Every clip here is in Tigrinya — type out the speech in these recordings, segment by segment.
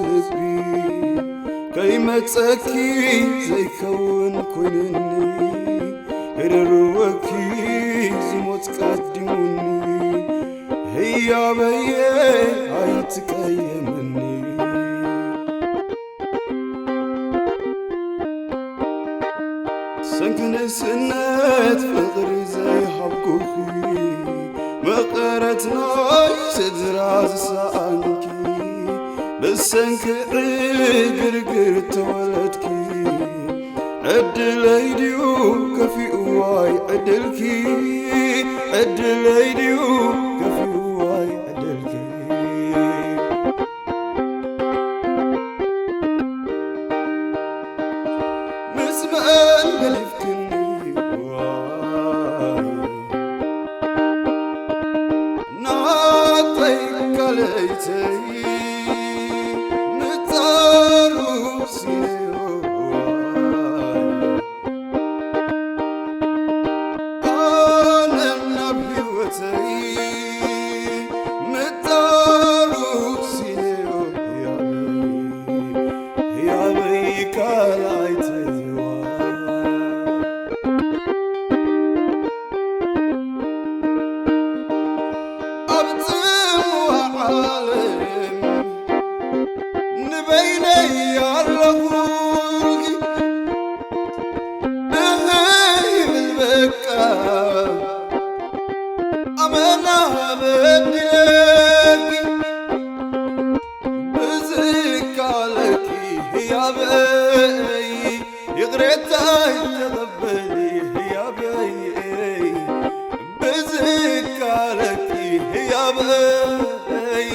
ልቢ ከይመጸኪ ዘይከውን ኮይንኒ፣ ክድርወኪ ዝሞት ቀዲሙኒ፣ ህያበየ ኣይትቀየምኒ። ሰንኪ ንእስነት ፍቕሪ ዘይሃብኩኺ፣ መቐረት ናይ ስድራ ዝሰኣንኪ፣ ብሰንኪ ዕግርግር ተወለድኪ። ዕድለይ ድዩ ከፊኡ ዋይ ዕድልኪ፣ ዕድለይ ድዩ ከፊኡ ዋይ ዕድልኪ። ምስ መን ገዲፍክኒ ዋይ ናተይ ካልኣይተይ ምጻሩ ሲነዮ ዋይ ኣነ ናብ ህይወተይ ምጻሩ ሲነዮ ያበይ ያበይ ካልኣይተይዋ ኣብ ጽምዋ ዓለም ንበይነይ ኣለኹ እህ ይብል በቃ ኣመና በዲለኪ ብዝካለኪ ህያበይ ይቕሬታይ ተቐበሊ ህያበይ ብዝካለኪ ህያበይ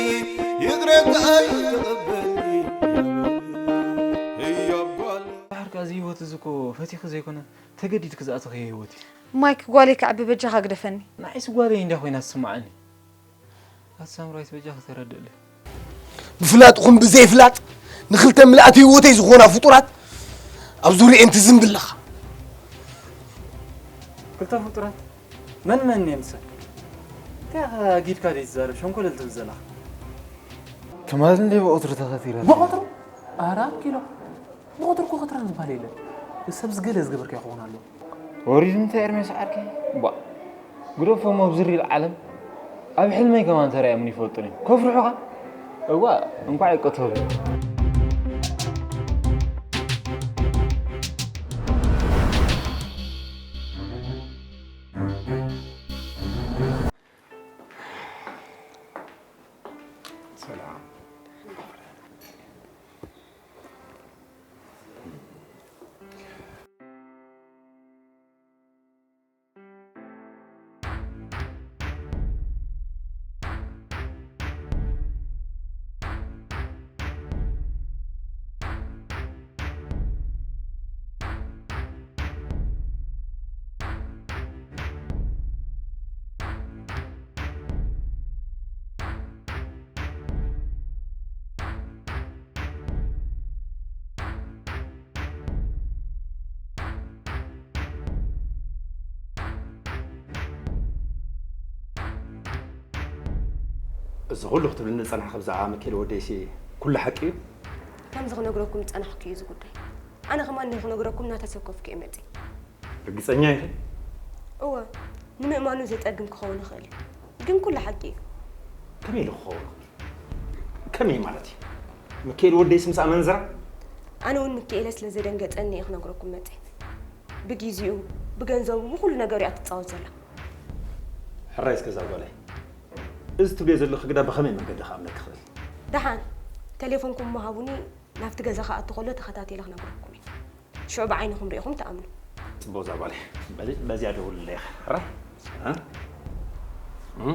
ይቕሬታይ ተቐበሊ ህያብ ጓል። ድሓር ከኣ እዚ ህይወት እዚ እኮ ፈቲኺ ዘይኮነ ተገዲድኪ ዝኣተኽዮ ህይወት እዩ። ማይክ፣ ጓለይ ክዕቢ በጃኻ ግደፈኒ። ንዓይስ ጓለይ እንድያ ኮይና ትስምዓኒ። ኣቲ ሳምራዊት በጃኺ ተረድእለይ። ብፍላጥ ኹን ብዘይፍላጥ ንኽልተ ምልኣት ህይወተይ ዝኾና ፍጡራት ኣብ ዙርየን ትዝንቢ ኣለኻ። ክልተ ፍጡራት? መን መን እዮም ንሰን? እንታይ ኢኻ ጊድካ ደይ ትዛረብ ሸንኮለል ትብል ዘለኻ? ትማል እንደ ብቐትሩ ተኸቲረ። ብቐትሩ? ኣራት ኪሎ። ብቐትሩ እኮ ኸትራን ዝበሃል የለን። ሰብ ዝገለ ዝገበርካ ይኸውን ኣሎ። ወሪዱ እንታይ ኤርምያስ ዓርከይ? ቧእ። ግደፎም ኣብ ዝሪ ዓለም ኣብ ሕልመይ ከማን ተራእዮምን ይፈልጡን እዮም። ከፍርሑኻ? እዋእ፣ እንኳዕ ይቀተሉ። ሰላም። እዚ ኩሉ ክትብልኒ ዝጸናሕኪ ብዛዕባ ምክኤል ወደይሲ ኩሉ ሓቂ እዩ? ከምዚ ክነግረኩም ዝጸናሕኩ እዩ እዚ ጉዳይ። ኣነ ከማን ንክነግረኩም እናተሰከፍኩ እየ መጺእ። ርግጸኛ ኢኺ? እወ፣ ንምእማኑ ዘጸግም ክኸውን ይኽእል እዩ። ግን ኩሉ ሓቂ እዩ። ከመይ ኢሉ ክኸውን ይኽእል? ከመይ ማለት እዩ? ምክኤል ወደይሲ ምስ ኣመንዝራ? ኣነ እውን ምክኤለ ስለ ዘደንገጸኒ እየ ክነግረኩም መጺእ። ብጊዜኡ፣ ብገንዘቡ፣ ብኹሉ ነገሩ እያ ትጻወት ዘላ። ሕራይ እስከ እዛ ጓለይ፣ እዚ ትብልዮ ዘለኺ ግዳ ብኸመይ መንገዲ ክኣምነኪ ክኽእል? ደሓን፣ ቴሌፎንኩም እሞ ሃቡኒ፣ ናብቲ ገዛ ክኣቱ ከሎ ተኸታቲለ ክነግረኩም እየ። ሽዑ ብዓይንኹም ርኢኹም ትኣምኑ። ጽቡቕ እዛ ጓለይ፣ በሊ በዚኣ ደውልለይ ኢኻ። ሕራይ? እ? እ?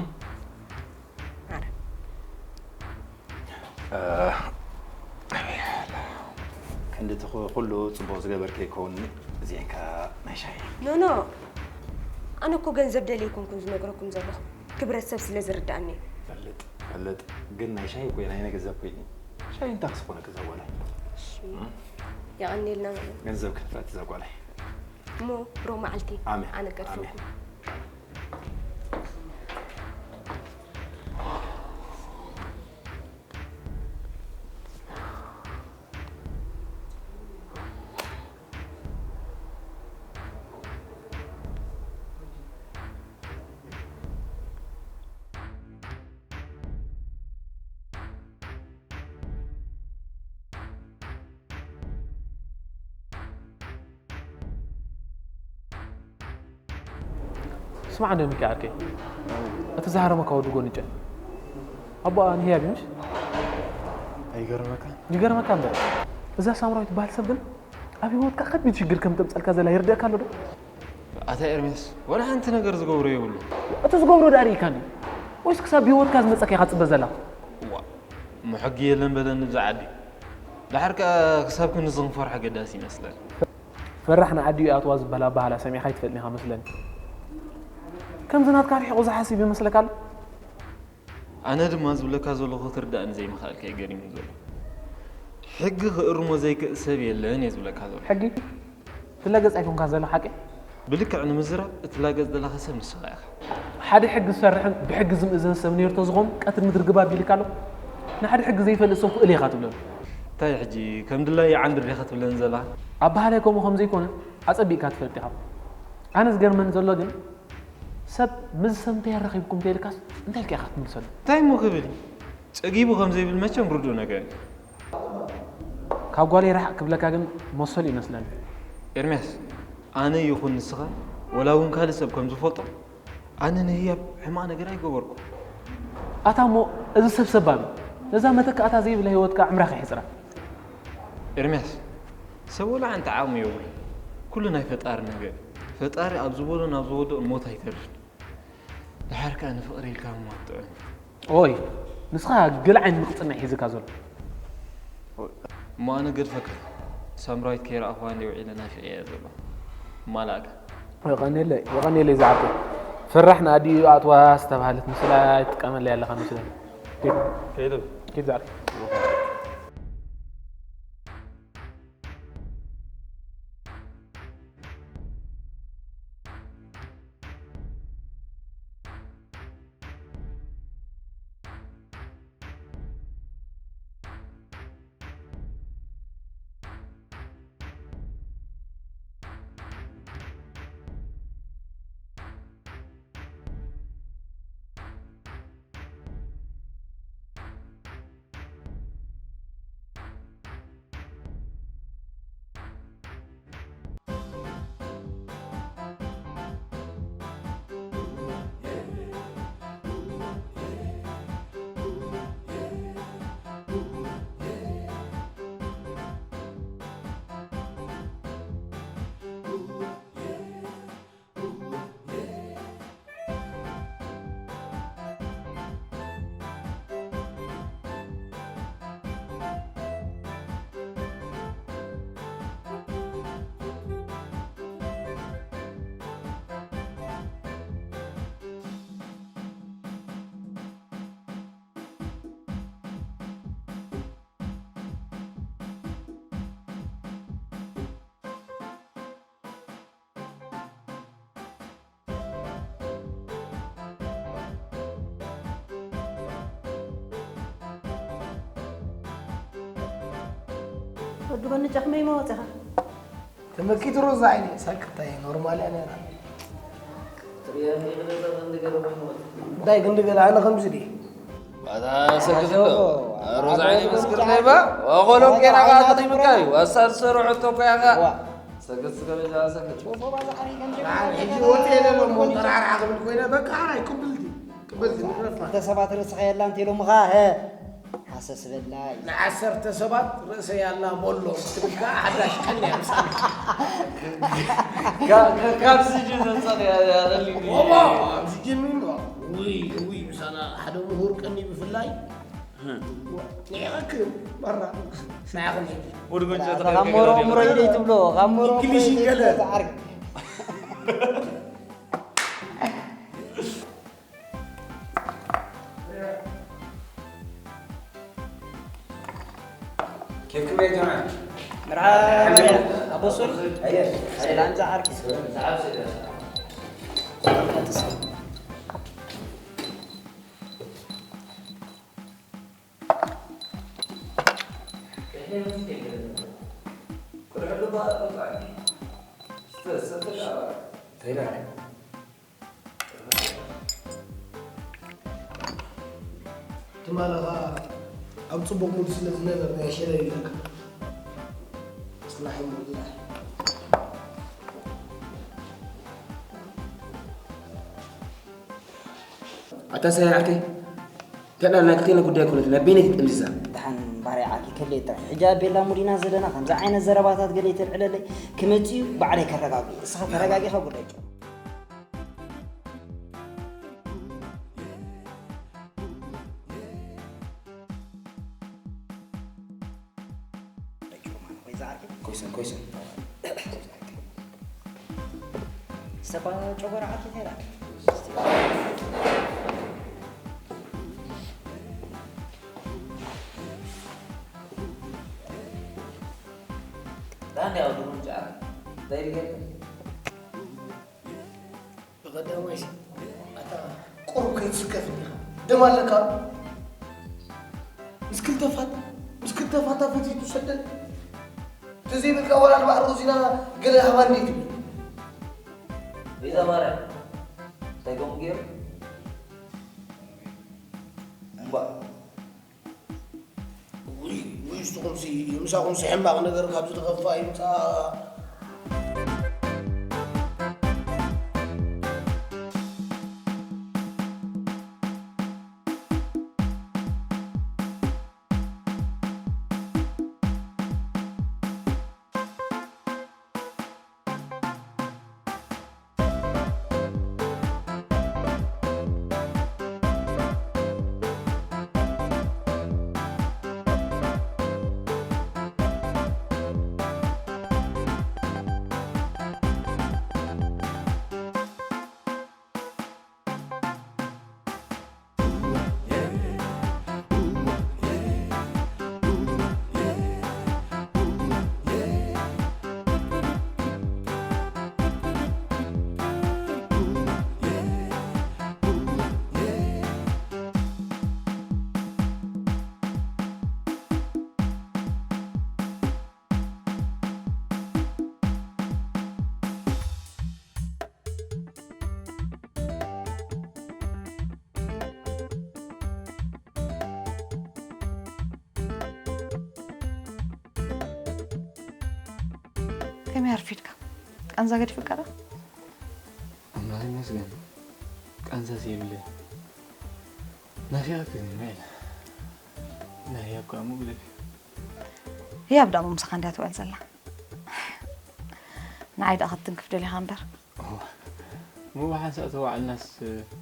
ኣረ። እ፣ ክንዲ እቲ ኩ-፣ ኩሉ ጽቡቕ ዝገበርከ ይከውን፣ እዚኤን ከኣ ናይ ሻሂ። ኖ፣ ኖ። ኣነ እኮ ገንዘብ ደልየ ኣይኮንኩን ዝነግረኩም ዘለኹ። ክብረት ሰብ ስለ ዝርድኣኒ እዩ። ፈልጥ፣ ፈልጥ። ግን ናይ ሻሂ እኮ ናይ ገንዘብ ኮይኑ። ሻሂ እንታይ ክስ ኮነ ክዛ ጓላይ? እሺ። እም? የቐንየልና ማለት። ገንዘብ ክፍረት እዛ ጓላይ። እሞ ብሩኽ መዓልቲ። ኣሜን። ኣነ ገድፈኩም። ኣሜን። ስማዕ እንዶ ሚኪ ዓርከይ፣ እቲ ዝሃረመካ ወዲ ጎንጨ ኣቦኣ ንህያብ እዩ ምሽ? ኣይገርመካ? ይገርመካ እምበር፣ እዛ ሳምራዊት ትበሃል ሰብ ግን ኣብ ህይወትካ ከቢድ ሽግር ከም ተምፀልካ ዘላ ይርድአካ ኣሎ ዶ? ኣታ ኤርሚያስ፣ ወላ ሓንቲ ነገር ዝገብሮ የብሉ። እቲ ዝገብሮ ዳ ርኢካኒ? ወይስ ክሳብ ብህይወትካ ዝመፀካ ኢኻ ትፅበ ዘላ? ዋ፣ እሞ ሕጊ የለን በለኒ ብዛ ዓዲ። ድሓር ከኣ ክሳብ ክንዲ ዝኽንፈርሖ ኣገዳሲ ይመስለኒ። ፈራሕ ንዓዲ ይኣትዋ ዝበሃል ኣባህላ ሰሚዕካ ኣይትፈልጥን ኢኻ መስለኒ። ከምዚ ናትካ ርሒቑ ዝሓስብ ይመስለካ ኣሎ? ኣነ ድማ ዝብለካ ዘለኹ ክትርዳእኒ ዘይምኽኣልካ እዩ ገሪሙኒ ዘሎ። ሕጊ ክእርሞ ዘይክእል ሰብ የለን እየ ዝብለካ ዘሎ። ሕጊ ትላገጽ ኣይኮንካን ዘለኻ ሓቂ? ብልክዕ ንምዝራብ እትላገጽ ዘለኻ ሰብ ንስኻ ኢኻ። ሓደ ሕጊ ዝሰርሕን ብሕጊ ዝምእዘን ሰብ ነይሩ ተዝኸውን ቀትሪ ምድሪ ግብ ኣቢልካ ኣሎ። ንሓደ ሕጊ ዘይፈልጥ ሰብ ክእል ኢኻ ትብለሉ። እንታይ ሕጂ ከም ድላዩ ይዓንድር ዲኻ ትብለኒ ዘለኻ? ኣበሃላይ ከምኡ ከም ዘይኮነ ኣጸቢቕካ ትፈልጥ ኢኻ። ኣነ ዝገርመኒ ዘሎ ግን ሰብ ምስ ሰብ እንታይ ኣራኺብኩም ተይልካስ እንታይ ኢልካ ኢኻ ትምልሰሉ? እንታይ እሞ ክብል እዩ? ጸጊቡ ከም ዘይብል መቸም ርዱእ ነገር እዩ። ካብ ጓለይ ርሓቕ ክብለካ ግን መሰሉ ይመስለኒ። ኤርምያስ፣ ኣነ ይኹን ንስኻ ወላ እውን ካልእ ሰብ ከም ዝፈልጦ ኣነ ንህያብ ሕማቕ ነገር ኣይገበርኩ። ኣታ እሞ እዚ ሰብ ሰባብ እዩ። ነዛ መተካእታ ዘይብላ ህይወትካ ዕምራ ከይሕጽራ። ኤርምያስ፣ ሰብ ወላ ሓንቲ ዓቕሚ የብሉን። ኩሉ ናይ ፈጣሪ ነገር። ፈጣሪ ኣብ ዝበሎን ኣብ ዝወደኦን ሞት ኣይተርፍን። ድሓር ከኣ ንፍቕሪ ኢልካ ምማት ጥዑም እዩ። ኦይ፣ ንስኻ ገለ ዓይነት ምቕጽናይ ሒዝካ ዘሎ። እሞ ኣነ ገድፈካ። ሳምራዊት ከይረኣኽዋ እንድየ ውዒለ ናፊቐያ ዘለኹ። እማላእካ። የቐንየለይ፣ የቐንየለይ ዝዓርከይ። ፈራሕ ንኣዲኡ ኣትዋ ዝተባህለት ምስላ ኣይትጥቀመለይ ኣለኻ መስለኒ። ኪድ፣ ከይዱ። ኪድ ዝዓርከይ። ወዲ ጎንጨ ከመይ መወፅኻ? ተመኪት ሮዛ ዓይኒ ሳክታይ ኖርማል እያ ነራ። እንታይ ክንዲ ገለ ኣነ ከምዚ ድየ? ባታ ሰግድ ዶ ሮዛ ዓይኒ መስክር ለይባ ወኾሎም ጌና ቃጥሪ ምካዩ ኣሳር ሰሩ ሕቶ ኮያኻ ሰግድ ስገበጃ ሰግድ ሕጂ ወፂ የለሎ እሞ ጠራርዓ ክብል ኮይነ በቃ ሓራይ ቅብልቲ ቅብልቲ ንረፋ ክልተ ሰባት ርእስኻ የላ እንተ ኢሎምኻ ሃሰስ በላይ ንዓሰርተ ሰባት ርእሰይ ኣላ በሎ ክትብል ከዓ ሓዳሽ ቀን እያ ምሳሌ ካብ ስጅን ዘፀር ያለልኝ ኦሞ ኣብዚ ጅን ምን ውይ ውይ ምሳና ሓደ ምሁር ቀኒ ብፍላይ ንዕቐክን በራ ንዓቕን ሕጂ ወዲ ጎንጨ ካብ ሞሮ ሞሮ ኢለይ ትብሎ ካብ ሞሮ ሞሮ ኢለይ ትብሎ ዓርግ كيف كيف يا جماعة؟ مرحبا أبو سر سلام زعرك ትማሊ ኸኣ ኣብ ጽቡቕ ሙድ ስለ ዝነበርና የሸለል ኢለካ። ጽናሕ እሞ ጽናሕ። ኣታ ሳይ ዓርከይ፣ እንታይ ደኣ ናይ ክልቴና ጉዳይ ኣይኮነትን፣ ናይ በይነይ ትጥምዝዛ። ደሓን ባርያ ዓርከይ፣ ከለይ ጥራሕ። ሕጂ ኣብ ቤላ ሙድ ኢና ዘለና፣ ከምዚ ዓይነት ዘረባታት ገለ ይተልዕለለይ፣ ክመጽእ እዩ፣ ባዕለይ ከረጋግኦ። ንስኻ ተረጋጊኻ ጉዳይ ጨው። ኮይሰን፣ ኮይሰን። ሰባ ጨጎራ ዓኪት ይላል። ዳንዲ ያው ድሮን ጫ ዳይሪገር ብቐዳማይሲ ኣታ ቁሩብ ከይትስከፍ እንዲኻ። ደም ኣለካ። ምስ ክልተ ፋታ፣ ምስ ክልተ ፋታ ፈቲቱ ሰደድ። ተዘይበልካ ዋላ ንባዕል ሮዚና ገለ ሃባ እንዴ ትብል? ቤዛ ማርያም፣ እንታይ ከምኡ ገይሩ? እምባ። ውይ፣ ውይ፣ ንስኹምሲ፣ ምሳኹምሲ ሕማቕ ነገር ካብዚ ዝኸፍእ ኣይምጻእ። ከመይ ኣርፊድካ? ቃንዛ ገዲፉካ ዶ? ኣምላኽ ይመስገን፣ ቃንዛስ የብለይን። ናፊቐክን እየ ማይላ። ናህያ እኮ ኣሙ ግደፊ። ህያብ ደኣ ምሳኻ እንድያ ትውዕል ዘላ። ንዓይ ደኣ ክትትንክፍ ደሊኻ እምበር። እሞ ብሓንሳእ ተዋዕልናስ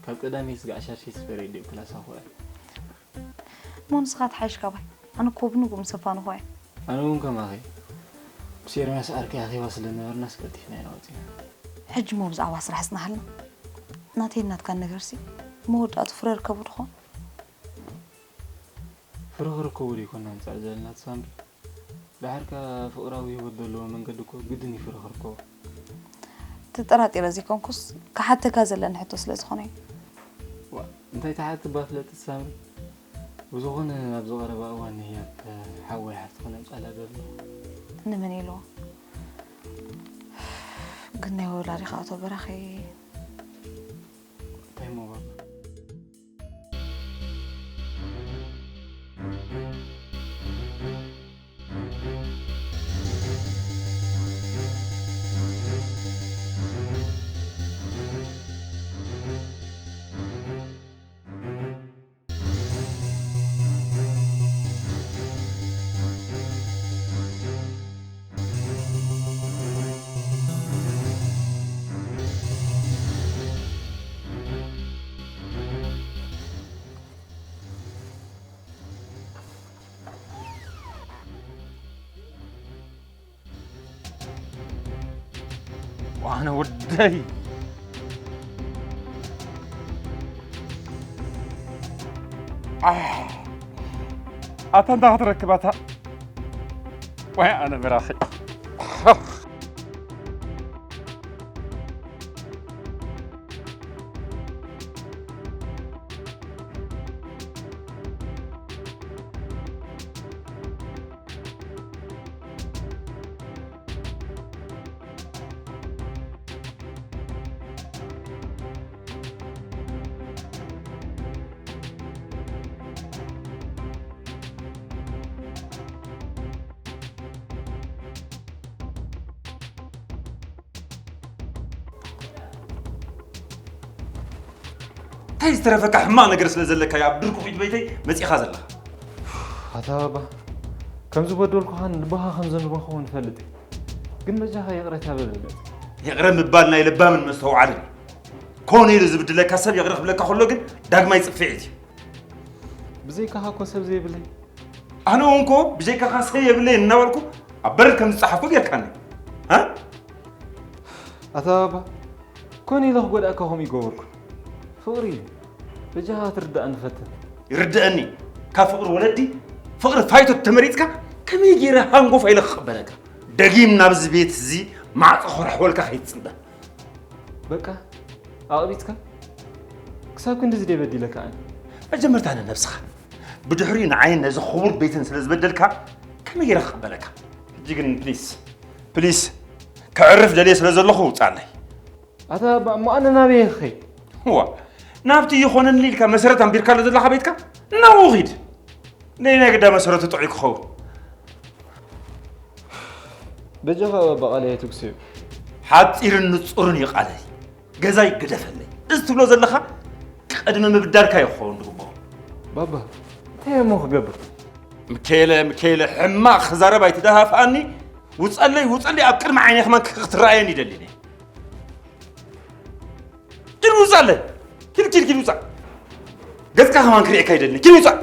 ካብ ቀዳመይ ስጋዕ ሻርሸይ ስፈረይ ድዩ ክላሳ ክውዕል? እሞ ንስኻ ትሓይሽ ካባይ። ኣነ እኮ ብንጉእ ምስ ኣፋንኹ እየ። ኣነ እውን ከማኺ ምስ ኤርምያስ ዓርከይ ኣኼባ ስለ ዝነበርናስ ቀልጢፍና ኢና ወጺና። ሕጂ እሞ ብዛዕባ ስራሕ ጽናሓልና። ናተይን ናትካን ነገርሲ መወዳእቱ ፍረ ርከቡ ድኾን? ፍረ ክርከቡ ደይኮና ንጽዕር ዘለና ሳምሪ። ድሓር ከኣ ፍቕራዊ ህይወት ዘለዎ መንገዲ እኮ ግድን እዩ ፍረ ክርከቦ። ተጠራጢረ ዘይኮንኩስ ክሓተካ ዘለኒ ሕቶ ስለ ዝኾነ እዩ። ዋ፣ እንታይ ትሓቲ እባ ፍለጥ ሳምሪ። ብዝኾነ ኣብዚ ቀረባ እዋን ንህያብ ሓወይ ሓፍቲ ክነምጻላ ዶ ኣለኹ። ንመን ኢልዎ? ግን ናይ ወላዲኻ ኣቶ በራኺ እንታይ እሞ ባባ? ኣነ ወደይ። ኣታ እንታ ክትረክብ ኣታ። ወይ ኣነ ብራኺ። እንታይ ዝተረፈካ ሕማቕ ነገር ስለ ዘለካ ኣብ ድርኩኺት ቤተይ መጺኻ ዘለኻ? ኣታ ባባ፣ ከም ዝበደልኩኻን ልብኻ ከም ዘንበኹ እውን እፈልጥ እየ። ግን በጃኻ ይቕሬታ በለለይ። ይቕረ ምባል ናይ ለባምን መስተውዓልን እዩ። ኮነ ኢሉ ዝብድለካ ሰብ ይቕረ ክብለካ ከሎ ግን ዳግማይ ጽፍዒት እዩ። ብዘይካኻ እኮ ሰብ ዘይብለይ። ኣነ እውን እኮ ብዘይካኻ ሰብ የብለይ እናበልኩ ኣብ በረድ ከም ዝጸሓፍኩ ጌርካኒ። ሃ? ኣታ ባባ፣ ኮነ ኢለ ክጎድኣካ ከምኡ ይገበርኩ። ፍቕሪ እዩ። በጃኻ ክትርዳእኒ ፈትን። ይርድኣኒ። ካብ ፍቕሪ ወለዲ ፍቕሪ ፋይቶ ተመሪጽካ ከመይ ገይረ ሃንጎፋ ኢለ ክቕበለካ? ደጊም ናብዚ ቤት እዚ ማዕጾ ክርሕወልካ ከይትጽበ። በቃ ኣቕቢጽካ ክሳብ ክንድዚ ደይ በዲለካ ኣነ። መጀመርታ ንነብስኻ፣ ብድሕሪኡ ንዓይን ነዚ ክቡር ቤትን ስለ ዝበደልካ ከመይ ገይረ ክቕበለካ? ሕጂ ግን ፕሊስ ፕሊስ ከዕርፍ ደልየ ስለ ዘለኹ ውጻለይ። ኣታ ኣባ እሞ ኣነ ናበይ እየ ክኸይድ? እዋ ናብቲ ይኾነኒ ኢልካ መሰረት ኣንቢርካሉ ዘለኻ ቤትካ ናብኡ ኺድ። ነይ ናይ ግዳ መሰረቱ ጥዑይ ክኸውን። በጃኻ ኣባ ቃለይ ኣይትጉስዮ። ሓጺርን ንጹርን እዩ ቃለይ። ገዛይ ግደፈለይ። እዚ ትብሎ ዘለኻ ቅድሚ ምብዳልካ እዩ ክኸውን ዝግብኦ። ባባ እንታይ እሞ ክገብር? ምከኤለ ምከኤለ ሕማቕ ክዛረብ ኣይትደፋፍኣኒ። ውጸለይ ውጸለይ ኣብ ቅድሚ ዓይነይ ከማን ክትረኣየኒ ይደሊ። ኪድ ውጻለ። ኪድ ኪድ ኪድ ውጻእ። ገጽካ ከማን ክርእየካ ይደሊ። ኪድ ውጻእ።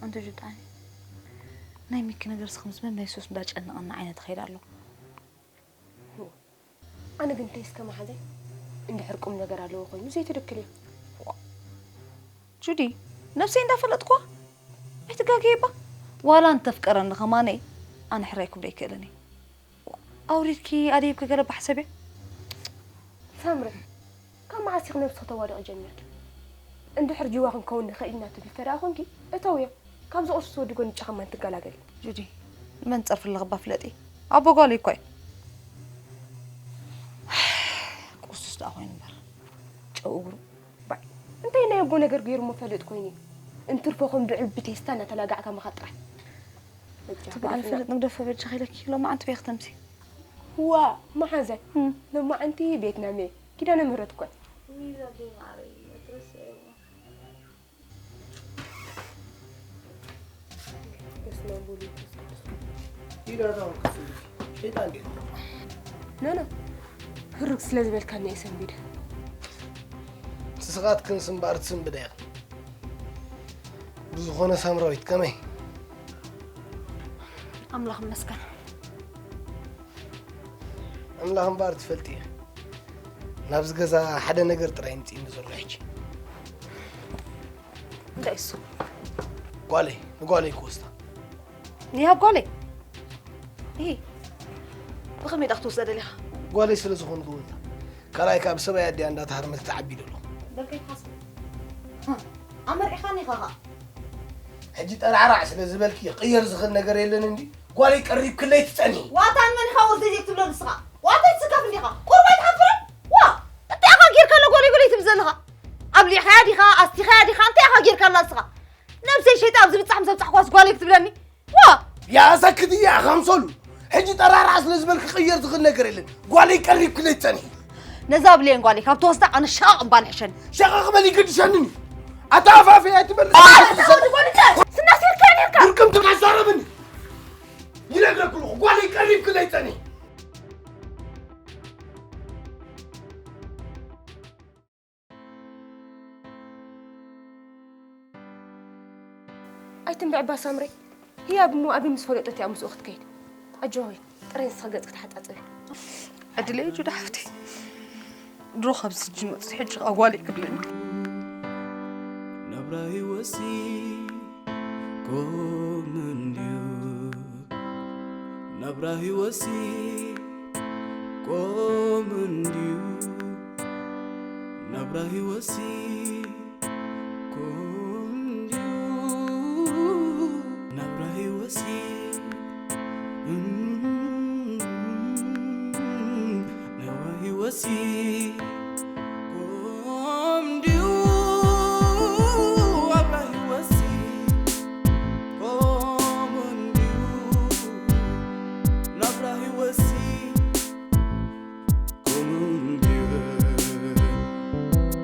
ኣንተ ጁጣኒ ናይ ሚኪ ነገር ስኽምስ መመይሶስ እንዳጨነቐና ዓይነት ኸይድ ኣሎ። ኣነ ግን ተይስከ መሓዘይ እንድሕር ቁም ነገር ኣለዎ ኮይኑ ዘይትድክል እዩ። ጁዲ ነብሰይ እንዳፈለጥኳ ኣይትጋገየባ። ዋላ እንተፍቀረኒ ኸማነይ ኣነ ሕራይ ክብሎ ኣይክእልን እየ። ኣውሪድኪ ኣደይብኪ ገለ ባሕሰብ እየ። ሳምሪ ካብ መዓስ ኢኺ ነብስኺ ተዋድቒ ጀሚርኪ? እንድሕር ጅዋ ክንከውን ንኽእል ኢና ትብሊ ተደኣ ኾንኪ እተውዮ። ካብዚ ቁርሱስ ወዲ ጎንጫ ከማን ትገላገሊ። ጁዲ ንመን ትጸርፊ ኣለኺ እባ ፍለጢ። ኣቦ ጓለይ እኮ እዩ። ቁርሱስ ደኣ ኮይኑ እምበር ጨው እግሩ። ባዕ እንታይ ናይ ኣቦ ነገር ገይሩ እሞ ፈልጥ ኮይኑ እዩ። እንትርፎ ከም ብዕል ብቴስታ እናተላጋዕካ ምኻድ ጥራሕ። በጃ እቲ በዓል ግደፍና። ፍልጥ ንግደፎ በጃኺ ኢለኪ ሎማዓንቲ በይ ክተምሲ። ዋ መሓዛይ እም። ሎማዓንቲ ቤትና መየ ኪዳነ ምህረት እኮ እያ። ኖ ኖ ህርግ ስለ ዝበልካኒ እየ ሰንቢደ። ንስኻትክን ስምባር ትስንብዳ ኢኽን። ብዝኾነ ሳምራዊት ከመይ? ኣምላኽ ይመስገን። ኣምላኽ እምበኣር ትፈልጢ ኢኺ። ናብዚ ገዛ ሓደ ነገር ጥራይ ምጽእኒ ዘሎ ሕጂ። እንታይ እሱ? ጓለይ፣ ንጓለይ ክወስዳ። ንያብ ጓለይ? እ ብኸመይ ዳ ክትወስዳ ደሊኻ? ጓለይ ስለ ዝኾንኩ እወታ። ካልኣይ ካብ ሰብኣይ ኣዲኣ እንዳተሃርመት ትዓቢ ደሎ። በልከይ ትሓስብ። ኣመርዒኻኒ ኢኻ ኸኣ። ሕጂ ጠራዕራዕ ስለ ዝበልኪ ቅየር ዝኽእል ነገር የለን እንዲ ጓለይ ቀሪብክለይ ትጸንሒ። ዋታ ንመን ኢኻ ወርደይ ዘይትብሎ ንስኻ? ዋታ ይትስከፍ እንዲኻ? ቁርባይ ትሓፍርን? ዋ! እንታይ ኢኻ ጌርካላ ጓለይ ጓለይ ትብል ዘለኻ? ኣብሊዕኻያ ዲኻ? ኣስቲኻያ ዲኻ? እንታይ ኢኻ ጌርካላ ንስኻ? ነብሰይ ሸይጣ ኣብዚ ብጻሕ ምስ ኣብጻሕኳስ ጓለይ ክትብለኒ? ዋ! ያእሰክት እያ ኸምሰሉ። ሕጂ ጠራርዓ ስለ ዝበልኪ ክቕየር ዝኽእል ነገር የለን። ጓለይ ቀሪብክለይ ትጸንሒ። ነዛ ብሌን ጓለይ ካብ ተወስዳ ኣነ ሸቓቕ እምባል ሕሸኒ። ሸቓቕ በል ይግድሸንን እዩ። ኣታ ኣፋፈይ ኣይትበል። ስናሲርካ ኔርካ። ግርቅም ትናዛረብኒ። ይነግረኩ ኣለኹ ጓለይ ቀሪብክለይ ትጸንሒ። ኣይትንብዕ እባ ሳምረይ፣ ህያብ እሞ ኣበይ ምስ ፈለጦት እያ ምስኡ ክትከይድ? ኣጆኺ ጥራይ ንስኺ ገጽኪ ተሓጻጸቢ። ዕድለይ ጁዳ ሓፍተይ፣ ድሮ ካብ ስጅን ወጺኤ ሕጂ ከኣ ጓለይ ክብለኒ። ናብራ ህይወትሲ ከምኡ እንድዩ፣ ናብራ ህይወትሲ ከምኡ እንድዩ፣ ናብራ ህይወትሲ ከምኡ እንድዩ፣ ናብራ ህይወትሲ፣ ናብራ ህይወትሲ ከምኡ እንድዩ፣ ናብራ ህይወትሲ ከምኡ እንድዩ፣ ናብራ ህይወትሲ ከምኡ እንድዩ፣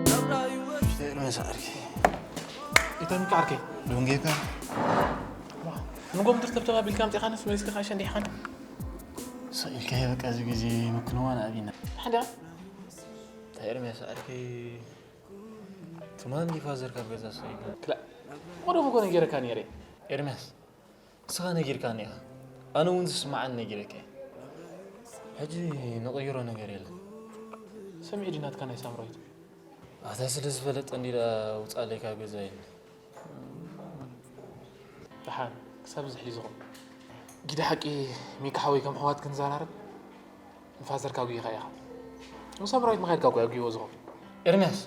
ናብራ ህይወትሲ። ኤርሜስ ዓርከይ። ኢታይ ሚካ ዓርከይ። ደንጌካ። ንጎም ትርተብተብ ኣቢልካ ኣምጺኻንስ መሊስካ ካሽ እንዲሕኻን። ስቕ ኢልካዮ በቃ እዚ ግዜ ምክንዋን ኣብይና። ሓዳ። እንታይ ኤርሜስ ዓርከይ። ትማሊ ፋዘር ካብ ገዛ ስቕ ኢሉ። ክላእ። ቀደም እኮ ነጊረካ ነይረ። ኤርሜስ። ንስኻ ነጊርካኒ ኢኻ። ኣነ እውን ዝስምዓኒ ነጊረካ እየ። ሕጂ ንቕይሮ ነገር የለን። ሰሚዑ ድዩ ናትካ ናይ ሳምራዊት? ኣታ ስለ ዝፈለጠ እንዲ ደኣ ውጻለይ ካብ ገዛ ኢሉኒ። ደሓን ክሳብ ዝሕሊ ዝኹን። ጊደ ሓቂ ሚካ ሓወይ ከም ኣሕዋት ክንዘራረብ ንፋዘርካ ኣጉይኻ ኢኻ። ንሳምራዊት ምኻድካ እኮ እዩ ኣጉይዎ ዝኸውን። ኤርምያስ፣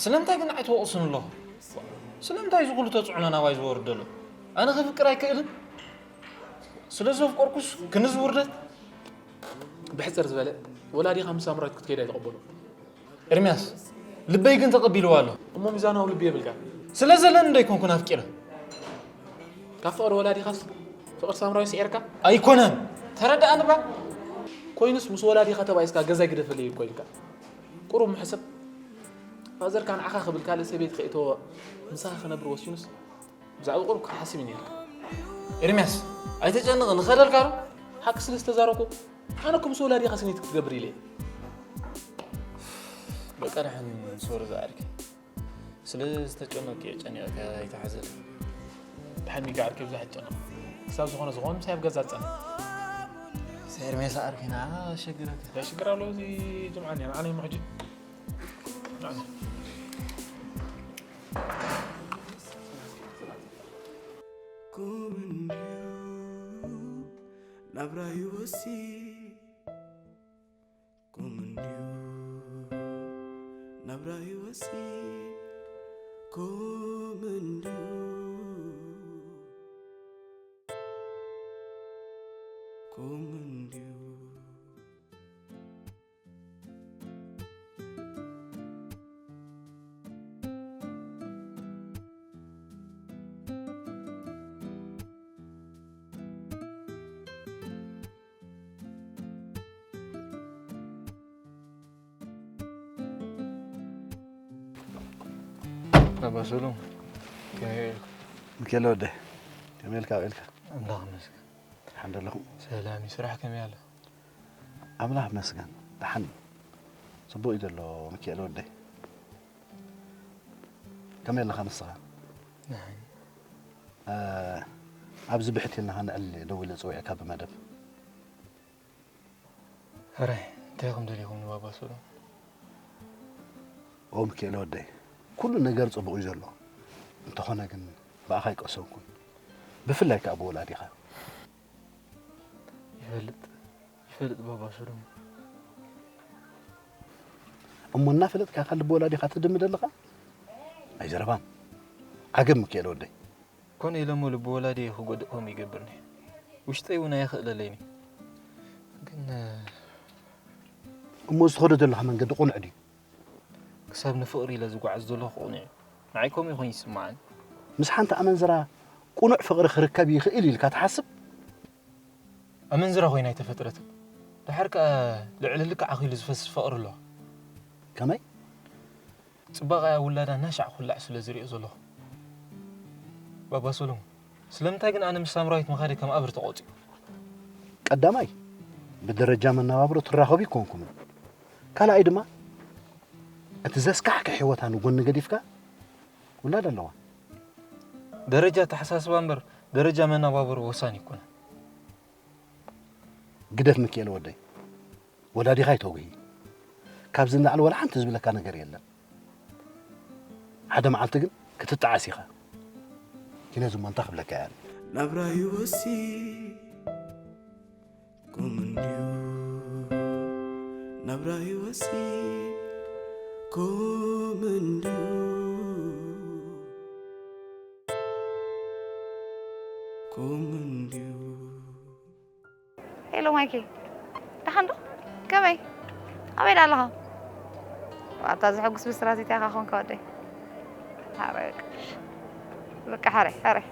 ስለምንታይ ግን ኣይትወቕስን ኣለኹ? ስለምንታይ እዚ ኩሉ ተጽዕኖ ናባይ ዝወርድ ዘሎ? ኣነ ከፍቅር ኣይክእልን? ስለ ዘፍቀርኩስ ክንዚ ውርደት? ብሕጽር ዝበለ፣ ወላዲኻ ምስ ሳምራዊት ክትከይድ ኣይትቐበሎ። ኤርምያስ፣ ልበይ ግን ተቐቢልዋ ኣሎ። እሞ ሚዛናዊ ልቢ የብልካን። ስለ ዘለኒ ዶ ኣይኮንኩን ኣፍቂረ? ካብ ፍቕሪ ወላዲኻስ ፍቕሪ ሳምራዊት ስዒርካ? ኣይኮነን። ተረድኣኒ እባ። ኮይኑስ ምስ ወላዲኻ ተባኢስካ ገዛይ ግደፈለይ እኮ ኢልካ። ቁሩብ ምሕሰብ። ፋዘርካ ንዓኻ ክብል ካልእ ሰበይቲ ከይእተወ ምሳኻ ክነብር ወሲኑስ ብዛዕባ ቁሩብ ክትሓስብ እዩ ነይርካ። ኤርምያስ፣ ኣይተጨንቕ፣ ንኸደልካ ዶ? ሓቂ ስለ ዝተዛረብኩ፣ ኣነ እኮ ምስ ወላዲኻ ስኒት ክትገብር ኢለ እየ። በቃ ደሓን ሶሪ ዝዓርከይ። ስለ ዝተጨነቅኩ እየ ጨኒቐካ ኣይትሓዘለይ። ደሓን ሚካ ዓርከይ ብዙሕ ኣይትጨነቕ። ክሳብ ዝኾነ ዝኾነ ምሳይ ኣብ ገዛ ትጸንሕ። ኤርምያስ ዓርከይ ንዓኻ ኣሸግረካ። እንታይ ሽግር ኣለዎ እዚ ጅምዓ እኒኣ ንዓና እሞ ሕጂ። Come and you, ናብራ ህይወትሲ Come and you, ናብራ ህይወትሲ Come and you, come and you. ኣባ ሰሎም ከመይ ውዒልኩም? ሚኪኤለ ወደይ ከመይ ኢልካ ውዒልካ? ኣምላኽ ይመስገን። ደሓን ዶ ኣለኹም? ሰላም እዩ። ስራሕ ከመይ ኣሎ? ኣምላኽ ይመስገን ደሓን እዩ። ጽቡቕ እዩ ዘሎ ሚኪኤለ ወደይ። ከመይ ኣለኻ ንስኻ? ኣብዚ ብሕቲ ኢልና ከነዕልል እየ ደዊለ ጽውዒካ ብመደብ። ሕራይ፣ እንታይ ኢኹም ደሊኹምኒ ባባ ሰሎሞን? ኦ ሚኪኤለ ወደይ፣ ኩሉ ነገር ጽቡቕ እዩ ዘሎ። እንተኾነ ግን ብኣኻ ኣይቀሰንኩን። ብፍላይ ከኣ ብወላዲኻ። ይፈልጥ፣ ይፈልጥ ባባ ሰሎሞን። እሞ እናፈለጥካ ካብ ልቢ ወላዲኻ ትድምድ ኣለኻ? ኣይዘረባን። ዓገብ ሚኪኤለ ወደይ። ኮነ ኢለ እሞ ልቢ ወላዲየ ክጎድእ ከምኡ ይገብርኒ። ውሽጠይ እውን ኣየኽእለለይን እዩ። ግን እሞ እዚ ትኸዶ ዘለኻ መንገዲ ቅኑዕ ድዩ? ክሳብ ንፍቕሪ ኢለ ዝጓዓዝ ዘለኹ ቅኑዕ እዩ። ንዓይ ከምኡ ኮይኑ ይስምዓኒ። ምስ ሓንቲ ኣመንዝራ ቅኑዕ ፍቕሪ ክርከብ ይኽእል ኢልካ ትሓስብ? ኣመንዝራ ኮይና ኣይተፈጥረትን። ድሓር ከኣ ልዕሊ ልክዕ ኣኺሉ ዝፈስስ ፍቕሪ ኣለዋ። ከመይ? ጽባቐኣ ውላዳ እናሻዕ ኩላዕ ስለ ዝሪኦ ዘለኹ። ባባ ሰሎሞን፣ ስለምንታይ ግን ኣነ ምስ ሳምራዊት ምኻደይ ከም ኣብር ተቖጺኡ? ቀዳማይ፣ ብደረጃ መነባብሮ ትራኸቡ ኣይኮንኩምን። ካልኣይ ድማ፣ እቲ ዘስካሕክሕ ህይወታ ንጎኒ ገዲፍካ፣ ውላድ ኣለዋ። ደረጃ ኣተሓሳስባ እምበር ደረጃ መነባብሮ ወሳኒ ኣይኮነን። ግደፍ ሚኪኤለ ወደይ፣ ወላዲኻ ኣይተጉሂ። ካብዚ ንላዕሊ ዋላ ሓንቲ ዝብለካ ነገር የለን። ሓደ መዓልቲ ግን ክትጠዓስ ኢኻ። ኪነዚ እሞ እንታይ ክብለካ እየ ኣነ? ናብራ ህይወትሲ ቁም እንድዩ፣ ናብራ ህይወትሲ ቁም እንድዩ፣ ቁም እንድዩ። ሄሎ ማይኬ፣ ደሓን ዶ? ከመይ? ኣበይ ደኣ ኣለኻ? ኣታ ዘሐጉስ ብስራት እንታይ ኢኻ ኾንካ ወደይ? ሓራይ በቃ። በቃ ሓራይ፣ ሓራይ።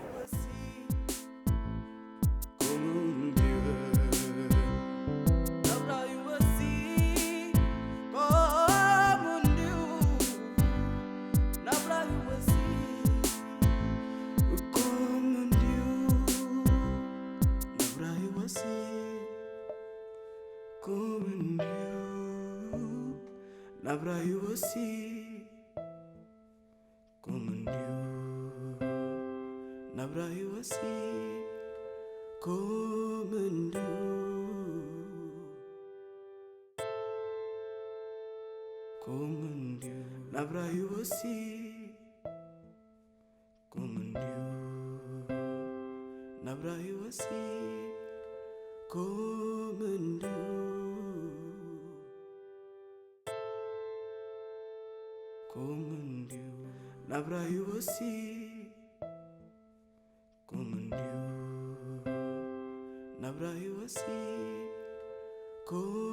ናብራ ህይወትሲ ቁም እንድዩ፣ ናብራ ህይወትሲ ቁም እንድዩ፣ ቁም እንድዩ፣ ናብራ ህይወትሲ ቁም እንድዩ፣ ናብራ ህይወትሲ ቁም እንድዩ፣ ቁም እንድዩ፣ ናብራ ህይወትሲ ቁም እንድዩ፣ ናብራ ህይወትሲ ቁም